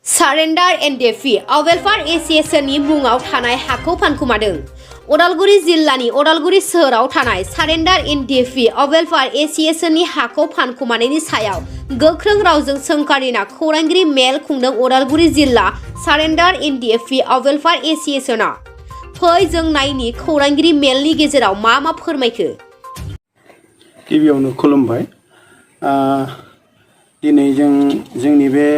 Surrender and डेफि welfare एस'सिएशननि मुङाव थानाय हाखौ फानखुमादों। उदालगुरि जिल्लानि उदालगुरि सोहोराव थानाय सारेन्डार एन्ड डेफि वेलफेयार एस'सिएशननि हाखौ फानखुमानायनि सायाव गोख्रों रावजों सोंखारिना खौरांगिरि मेल खुंदों उदालगुरि जिल्ला सारेन्डार एन्ड डेफि वेलफेयार एस'सिएशना। फै जों नायनि खौरांगिरि मेलनि गेजेराव मा मा फोरमायखो। गिबियावनो खुलुमबाय। दिनै जोंनि बे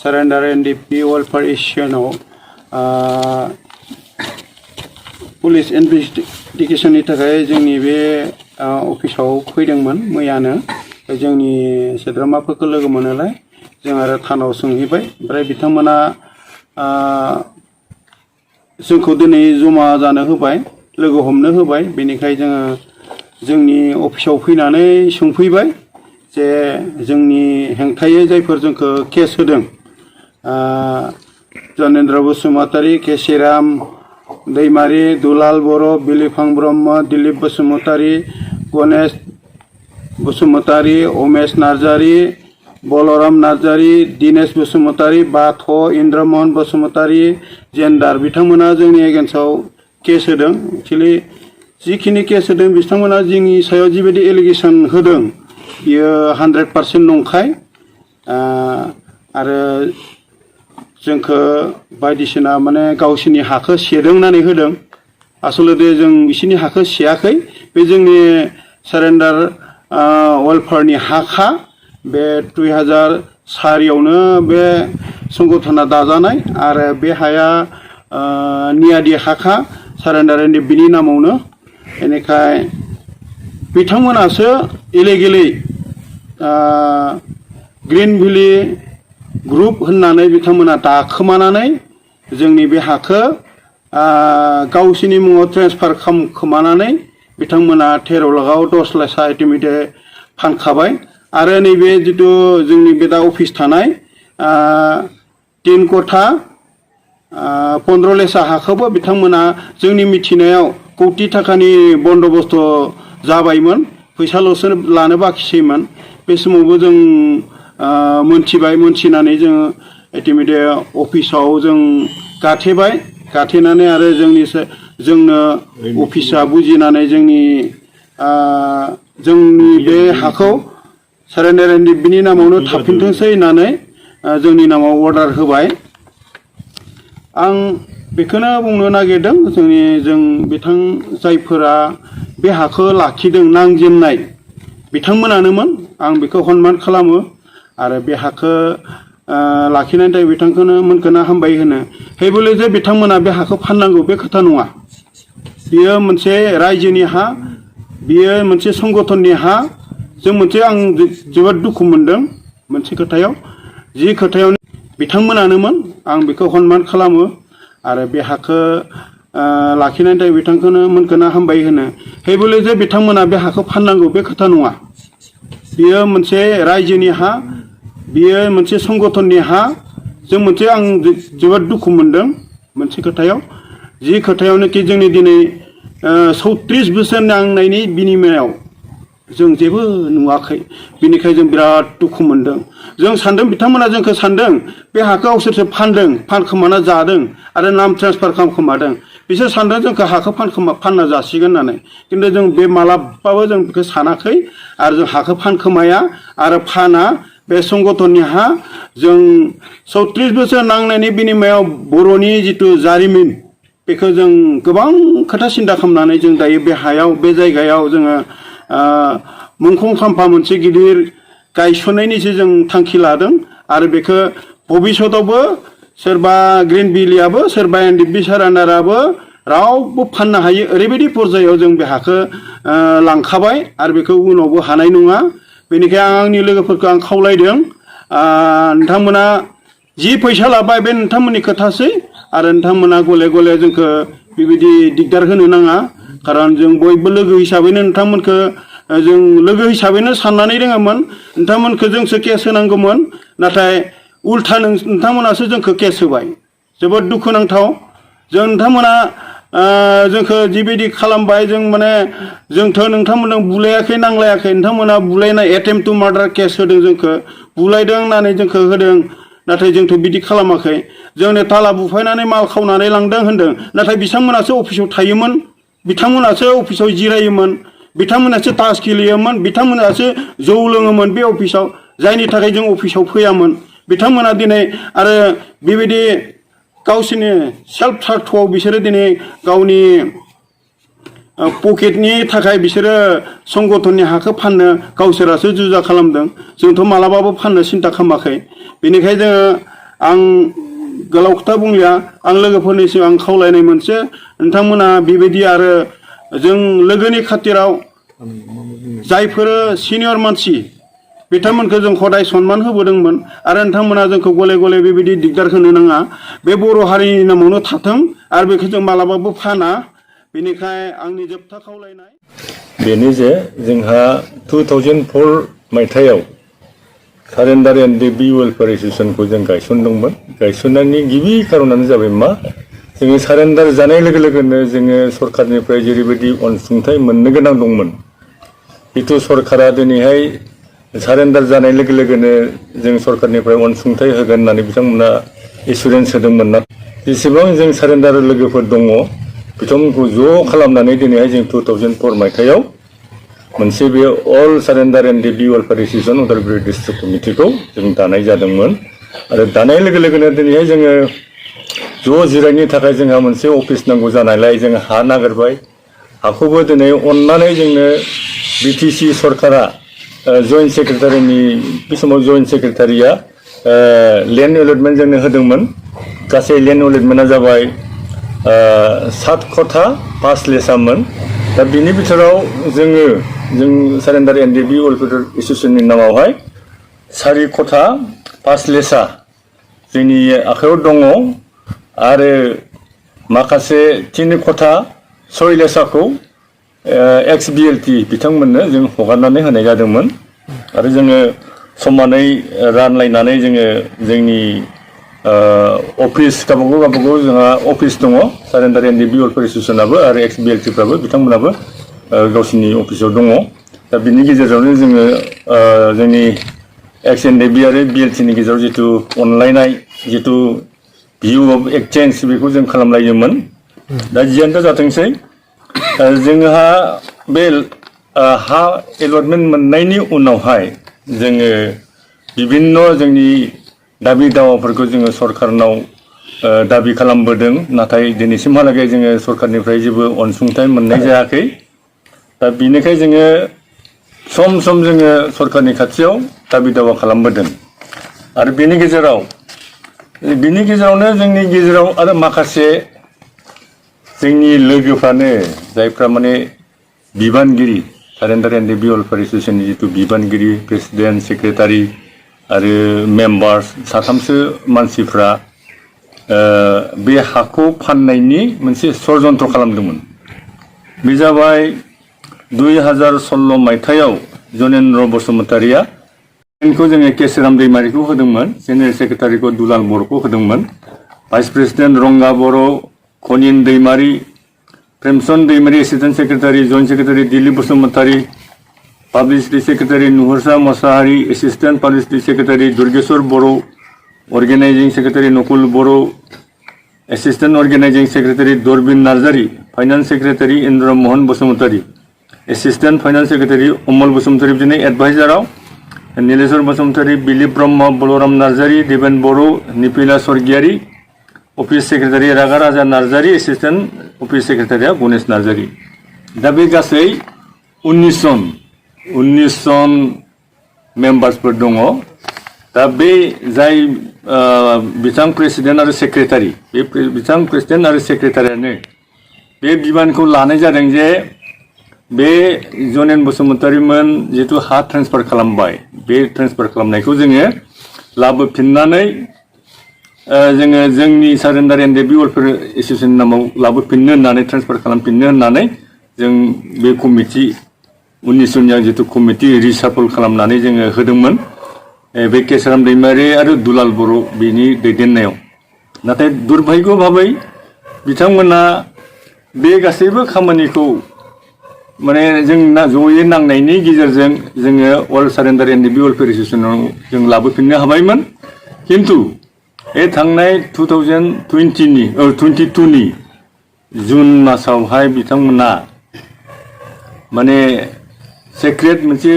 सारेन्डार एन्ड डेफि वेलफेयार एस'सिएशनाव पुलिस इनभेस्टिगेशननि थाखाय जोंनि बे अफिसाव फैदोंमोन मैयानो। जोंनि सोद्रोमाफोरखौ लोगो मोनोलाय जों आरो थानाव सोंहैबाय। ओमफ्राय बिथांमोना जोंखौ दिनै जमा जानो होबाय, लोगो हमनो होबाय। बेनिखाय जोङो जोंनि अफिसाव फैनानै सोंफैबाय जे जोंनि हेंथायै जायफोर जोंखौ केस होदों, जनेन्द्र बसुमतारी, केसिराम दैमारी, दुलाल बर', बिलिफां ब्रह्म, दिलीप बसुमतारी, गणेश बसुमतारी, उमेश नार्जारी, बलराम नार्जारी, दिनेश बसुमतारी, बाथ' इन्द्रमोहन बसुमतारी, जेन्डार बिथांमोना जोंनि एगेन्स्टआव केस होदों। एक्चुअली जिखिनि केस होदों बिथांमोना जोंनि सायाव जिबायदि एलिगेसन होदों बियो 100% नंखाय। आरो जोंखौ बायदिसिना माने गावसोरनि हाखौ सेदों होननानै होदों। आसलते जों बिसोरनि हाखौ सेयाखै, बे जोंनि सारेन्डार वेलफेयारनि हाखा। बे 2004आवनो बे संगठना दाजानाय आरो बे हाया नियादि हाखा सारेन्डार एन्ड डेफिनि नामावनो। बेनिखाय बिथांमोनासो इलिगेलै ग्रीन भेलि ग्रुप होननानै बिथांमोना दाखोमानानै जोंनि बे हाखौ गावसोरनि मुङाव ट्रेन्सफार खालामखोमानानै बिथांमोना 13 लाखआव 10 लाख इटिमेटे फानखाबाय। आरो नैबे जितु जोंनि बे दा अफिस थानाय 3 कथा 15 लेसा हाखौबो बिथांमोना जोंनि मिथिनायाव कौटि थाखानि बन्दोबस्त जाबायमोन, फैसाल'सो लानो बाखिसैमोन। बे समावबो जों मोनथिबाय, मोनथिनानै जोङो इटिमेटे अफिसाव जों गाथेबाय। गाथेनानै आरो जोंनो अफिसा बुजिनानै जोंनि बे हाखौ सारेन्डार एन्ड डेफिनि नामावनो थाफिनथोंसै होननानै जोंनि नामाव अर्डार होबाय। आं बेखौनो बुंनो नागिरदों, जों बिथां जायफोरा बे हाखौ लाखिदों नांजेननाय बिथांमोनानोमोन। आं बेखौ सनमान खालामो आरो बे हाखौ लाखिनायनि थाखाय बिथांमोनखौनो हामबाय होनो। हेबोले जे बिथांमोना बे हाखौ फाननांगौ बे खोथा नङा। बियो मोनसे रायजोनि हा, बियो मोनसे संगठननि हा। जों आं जोबोद दुखु मोनदों मोनसे खोथायाव, जि खोथायाव बिथांमोनानोमोन। आं बेखौ सनमान खालामो आरो बे हाखौ लाखिनायनि थाखाय बिथांमोनखौनो हामबाय होनो। हेबोले जे बिथांमोना बे हाखौ फाननांगौ बे खोथा नङा। बियो मोनसे रायजोनि हा, बियो मोनसे संगठननि हा। जों आं जोबोद दुखु मोनदों मोनसे खोथायाव, जि खोथायावनोखि जोंनि दिनै 34 बोसोर नांनायनि बिनिमयाव जों जेबो नुवाखै। बिनिखाय जों बिराद दुखु मोनदों। जों सानदों बिथांमोना जोंखौ सानदों बे हाखौ गावसोरसो फानदों, फानखोमाना जादों आरो नाम ट्रेन्सफार खालामखोमादों। बिसोर सानदों जोंखौ हाखौ फानना जासिगोन होननानै। खिन्थु जों बे मालाबाबो जों बेखौ सानाखै आरो जों हाखौ फानखोमाया आरो फाना। बे संगठननि हा। जों 34 बोसोर नांनायनि बिनिमयाव बर'नि जितु जारिमिन बेखौ जों गोबां खोथा सिन्था खालामनानै जों दायो बे हायाव, बे जायगायाव जोङो मुंख्लं खाम्फा मोनसे गिदिर गायसननायनिसो जों थांखि लादों। आरो बेखौ भबिष्यतावबो सोरबा ग्रिन भेलियाबो सोरबा एन्ड डेफि सारेन्डाराबो रावबो फाननो हायो ओरैबायदि पर्यायाव जों बे हाखौ लांखाबाय आरो बेखौ उनावबो हानाय नङा। बेनिखायनो आं आंनि लोगोफोरखौ आं खावलायदों, नोंथांमोना जि फैसा लाबाय बे नोंथांमोननि खोथासै आरो नोंथांमोना गले गले जोंखौ बेबायदि दिगदार होनो नाङा। खारन जों बयबो लोगो हिसाबैनो नोंथांमोनखौ जों लोगो हिसाबैनो साननानै दोङोमोन। नोंथांमोनखौ जोंसो केस होनांगौमोन, नाथाय उल्था नोंथांमोनासो जोंखौ केस होबाय। जोबोद दुखुनांथाव। नोंथांमोना जोंखौ जिबायदि खालामबाय, जों माने जोंथ' नोंथांमोनजों बुलायाखै, नांलायाखै। नोंथांमोना बुलायनाय एटेम्प्ट टु मार्डार केस होदों, जोंखौ बुलायदों होननानै जोंखौ होदों। नाथाय जोंथ' बिदि खालामाखै जोंनो ताला बुफायनानै माल खावनानै लांदों होनदों नाथाय बिथांमोनासो अफिसाव थायोमोन बिथांमोनासो अफिसाव जिरायोमोन बिथांमोनासो तास गेलेयोमोन बिथांमोनासो जौ लोङोमोन बे अफिसाव जायनि थाखाय जों अफिसाव फैयामोन बिथांमोना दिनै आरो बेबायदि गावसोरनि सेल्फ सार्थआव बिसोरो दिनै गावनि पकेटनि थाखाय बिसोरो संगठननि हाखौ फाननो गावसोरासो जुजा खालामदों जोंथ' मालाबाबो फाननो सिन्था खालामाखै बेनिखायनो आं गोलाव खोथा बुंलिया आं लोगोफोरनिसिम आं खावलायनाय मोनसे नोंथांमोना बेबायदि आरो जों लोगोनि खाथिराव जायफोर सिनियर मानसि बिथांमोनखौ जों हदाय सनमान होबोदोंमोन आरो नोंथांमोना जोंखौ गले गले बेबायदि दिगदार होनो नाङा बे बर' हारिनि नामावनो थाथों आरो बेखौ जों मालाबाबो फाना बेनिखाय आंनि जोबथा खावलायनाय बेनो जे जोंहा 2004 मायथाइयाव सारेन्डार एन्ड डेब्यू वेलफेयार एस'सिएशनखौ जों गायसनदोंमोन गायसननायनि गिबि खारनानो जाबाय मा जोङो सारेन्डार जानाय लोगो लोगोनो जोङो सरकारनिफ्राय जेरैबायदि अनसुंथाइ मोननो गोनां दंमोन जिथु सरकारा दिनैहाय सारेन्डार जानाय लोगो लोगोनो जों सरकारनिफ्राय अनसुंथाइ होगोन होननानै बिथांमोना एसुरेन्स होदोंमोन ना जेसेबां जों सारेन्डार लोगोफोर दङ बिथांमोनखौ ज' खालामनानै दिनैहाय जों 2004 मायथाइयाव मोनसे बे all surrender and debut welfare association Udalguri district कमिटिखौ जों दानाय जादोंमोन आरो दानाय लोगो लोगोनो दिनैहाय जोङो ज' जिरायनो थाखाय जोंहा मोनसे अफिस नांगौ जानायलाय जों हा नागिरबाय हाखौबो दिनै अननानै जोंनो बिटिसि सरकारा जइन्ट सेक्रेटारिनि बे समाव जइन्ट सेक्रेटारिया लेन्ड एलटमेन्ट जोंनो होदोंमोन गासै लेन्ड एलटमेन्टआ जाबाय 7 खथा 5 लेसामोन दा बिनि बिथोराव जों सारेन्डार एन्ड डेब्यू वेलफेयार एस'सिएशननि नामावहाय 4 खथा 5 लेसा जोंनि आखायाव दङ आरो माखासे 3 खथा 6 लेसाखौ एक्स बिएलटि बिथांमोननो जों हगारनानै होनाय जादोंमोन आरो जोङो समानै रानलायनानै जोङो जोंनि अफिस गावबागाव जोंहा अफिस दङ सारेन्डार एन्ड डेब्यू वेलफेयार एस'सिएशनाबो आरो एक्स बिएलटिफ्राबो बिथांमोनाबो गावसिनि अफिसाव दङ दा बिनि गेजेरावनो जोङो जोंनि एक्स एन्ड डेब्यू आरो बिएलटिनि गेजेराव जिथु अनलायनाय जिथु भिउ अफ एक्सचेन्ज बेखौ जों खालामलायोमोन दा जियानो जाथोंसै जोंहा बे हा एलटमेन्ट मोननायनि उनावहाय जोङो बिभिन्न जोंनि दाबि दावाफोरखौ जोङो सरकारनाव दाबि खालामबोदों नाथाय दिनैसिमहालागै जोङो सरकारनिफ्राय जेबो अनसुंथाइ मोननाय जायाखै दा बिनिखाय जोङो सम सम जोङो सरकारनि खाथियाव दाबि दावा खालामबोदों आरो बिनि गेजेरावनो जोंनि गेजेराव आरो माखासे जोंनि लोगोफ्रानो जायफ्रा माने बिबानगिरि सारेन्डार एन्ड डेब्यू वेलफेयार एस'सिएशननि जिथु बिबानगिरि प्रेसिडेन्ट सेक्रेटारि आरो मेम्बार्स साथामसो मानसिफ्रा बे हाखौ फाननायनि मोनसे षड़यन्त्र खालामदोंमोन बे जाबाय 2016 मायथाइयाव जनेन्द्र बसुमतारिया बेखौ जोङो केसिराम दैमारिखौ होदोंमोन जेनेरेल सेक्रेटारिखौ दुलाल बर'खौ होदोंमोन vice president Ranga Boro' Khanin Daimari Premchan Daimari assistant secretary joint secretary Dilip Basumatary publicity secretary Nuhursa Mushahary assistant publicity secretary Durgeswar Boro' organising secretary Nakul Boro' assistant organising secretary Darbin Narzary finance secretary Indra Mohan Basumatary assistant finance secretary Amal Basumatary बिदिनो एडभाइजाराव Nileswar Basumatary Dilip Brahma Balaram Narzary Deben Boro' Nipila Swargiary office secretary Raga Raja Narzary assistant office सेक्रेटारिया गणेश नार्जारि दा बे गासै 19 जन मेम्बार्सफोर दङ दा बे जाय बिथां प्रेसिडेन्ट आरो सेक्रेटारि बे बिथां प्रेसिडेन्ट आरो सेक्रेटारियानो बे बिबानखौ लानाय जादों जे बे जनेन बसुमतारिमोन जिथु हा ट्रेन्सफार खालामबाय बे ट्रेन्सफार खालामनायखौ जोङो लाबोफिननानै जोङो जोंनि सारेन्डार एन्ड डेब्यू वेलफेयार एस'सिएशननि नामाव लाबोफिननो होननानै ट्रेन्सफार खालामफिननो होननानै जों बे कमिटि 19 जनिया जिथु कमिटि रिसाफल खालामनानै जोङो होदोंमोन बे केसाराम दैमारि आरो दुलाल बर' बिनि दैदेननायाव नाथाय दुर्भाग्य भाबै बिथांमोना बे गासैबो खामानिखौ माने जों जयै नांनायनि गेजेरजों जोङो अल सारेन्डार एन्ड डेब्यू वेलफेयार एस'सिएशनाव जों लाबोफिननो हाबायमोन किन्तु ए थांनाय 2022 नि जुन मासावहाय बिथांमोना माने सेक्रेट मोनसे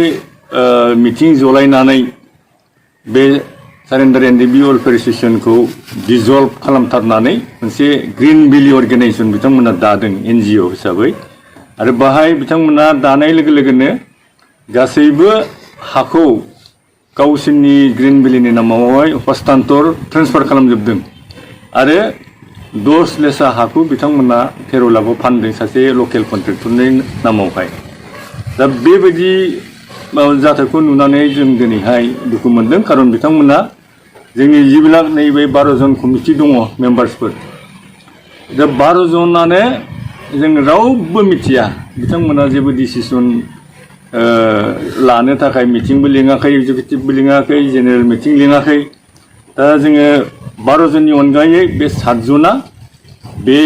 मिटिं जलायनानै बे सारेन्डार एनडिबि वेलफेयार एस'सिएशनखौ डिजल्भ खालामथारनानै मोनसे ग्रिन भेलि अर्गेनाइजेसन बिथांमोना दादों NGO हिसाबै आरो बाहाय बिथांमोना दानाय लोगो लोगोनो गासैबो हाखौ गावसोरनि ग्रिन भेलिनि नामावहाय हस्तान्तर ट्रेन्सफार खालामजोबदों आरो 10 लेसा हाखौ बिथांमोना 13 लाखआव फानदों सासे लकेल कन्ट्रेक्टरनि नामावहाय दा बेबायदि जाथायखौ नुनानै जों दिनैहाय दुखु मोनदों खारन बिथांमोना जोंनि जिबिलाक नैबे 12 जन कमिटि दङ मेम्बार्सफोर दा 12 जनानो जों रावबो मिथिया बिथांमोना जेबो डिसिसन लानो थाखाय मिटिंबो लिङाखै एग्जिकिउटिभबो लिङाखै जेनेरेल मिटिं लिङाखै दा जोङो 12 जननि अनगायै बे 7 जना बे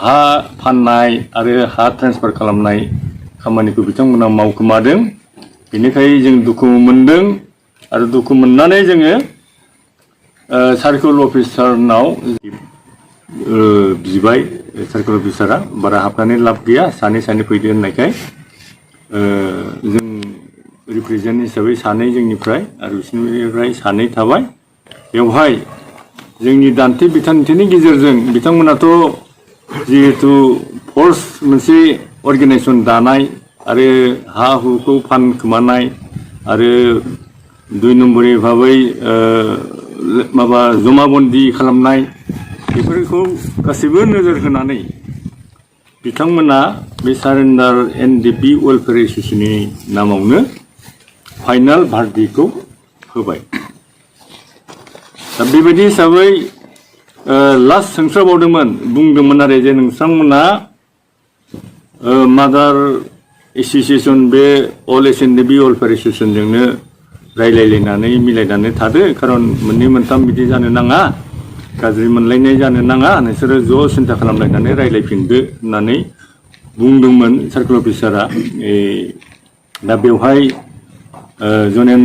हा फाननाय आरो हा ट्रेन्सफार खालामनाय खामानिखौ बिथांमोना मावखोमादों बेनिखायनो जों दुखु मोनदों आरो दुखु मोननानै जोङो सार्कल अफिसारनाव बिबाय सार्कल अफिसारा बारा हाबनानै लाब गैया सानै फैदो होननायखाय जों रिप्रेजेन्ट हिसाबै सानै जोंनिफ्राय आरो बिसोरनिफ्राय सानै थाबाय बेवहाय जोंनि दान्थे बिथान्थेनि गेजेरजों बिथांमोनाथ' जिहेतु फर्स मोनसे अर्गेनाइजेसन दानाय आरो हा हुखौ फानखोमानाय आरो 2 नम्बरनि भाबै माबा जमाबन्दी खालामनाय बेफोरखौ गासैबो नोजोर होनानै बिथांमोना बे सारेन्डार एनडिबि वेलफेयार एस'सिएशननि नामावनो फाइनाल भार्डिक्टखौ होबाय दा बेबायदि हिसाबै लास्ट सोंस्राबावदोंमोन बुंदोंमोन आरो जे नोंथांमोना मादार एस'सिएशन बे अल एनडिबि वेलफेयार एस'सिएशनजोंनो रायलायलायनानै मिलायनानै थादो खारन मोननै मोनथाम बिदि जानो नाङा गाज्रि मोनलायनाय जानो नाङा नोंसोरो ज' सिन्था खालामलायनानै रायलायफिनदो होननानै बुंदोंमोन सार्कल अफिसारा दा बेवहाय जनेन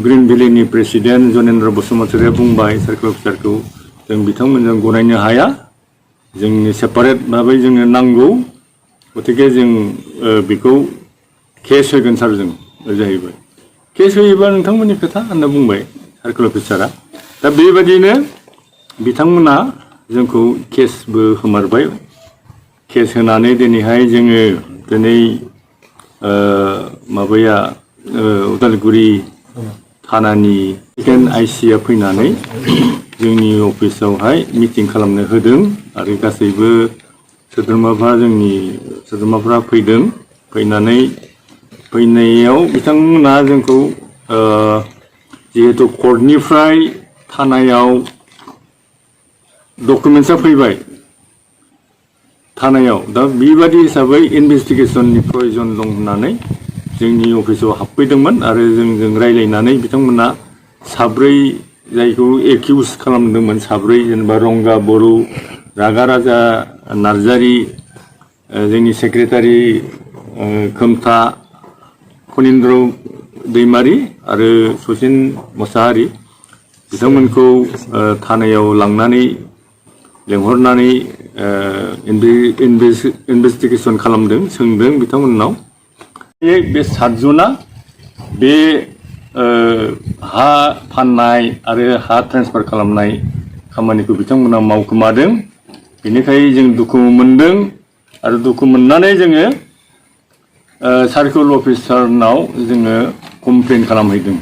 ग्रिन भेलिनि प्रेसिडेन्ट जनेन्द्र बसुमतारिया बुंबाय सार्कल अफिसारखौ जों बिथांमोनजों गनायनो हाया जोंनि सेपारेट भाबै जोंनो नांगौ गतिके जों बेखौ केस होगोन सारजों जाहैबाय केस होयोबा नोंथांमोननि खोथा होनना बुंबाय सार्कल अफिसारा दा बेबायदिनो बिथांमोना जोंखौ केसबो होमारबाय केस होनानै दिनैहाय जोङो दिनै माबाया उदालगुरि थानानि सेकेन्ड आइसिआ फैनानै जोंनि अफिसावहाय मिटिं खालामनो होदों आरो गासैबो सोद्रोमाफ्रा फैदों फैनायाव बिथांमोना जोंखौ जिहेतु कर्टनिफ्राय थानायाव डकुमेन्टसा फैबाय थानायाव दा बेबादि हिसाबै इनभेस्टिगेसननि प्रयजन दं होननानै जोंनि अफिसाव हाबफैदोंमोन आरो जोंजों रायलायनानै बिथांमोना 7 जायखौ एक्युज खालामदोंमोन 7 जेनेबा रंगा बर' रागा राजा नार्जारि जोंनि सेक्रेटारि खोमथा खनिन्द्र दैमारि आरो सचिन मोसाहारि बिथांमोनखौ थानायाव लांनानै लेंहरनानै इनभेस्टिगेसन खालामदों सोंदों बिथांमोननाव बे 7 जना बे हा फाननाय आरो हा ट्रेन्सफार खालामनाय खामानिखौ बिथांमोना मावखोमादों बेनिखायनो जों दुखु मोनदों आरो दुखु मोननानै जोङो सार्कल अफिसारनाव जोङो कमप्लेन खालामहैदों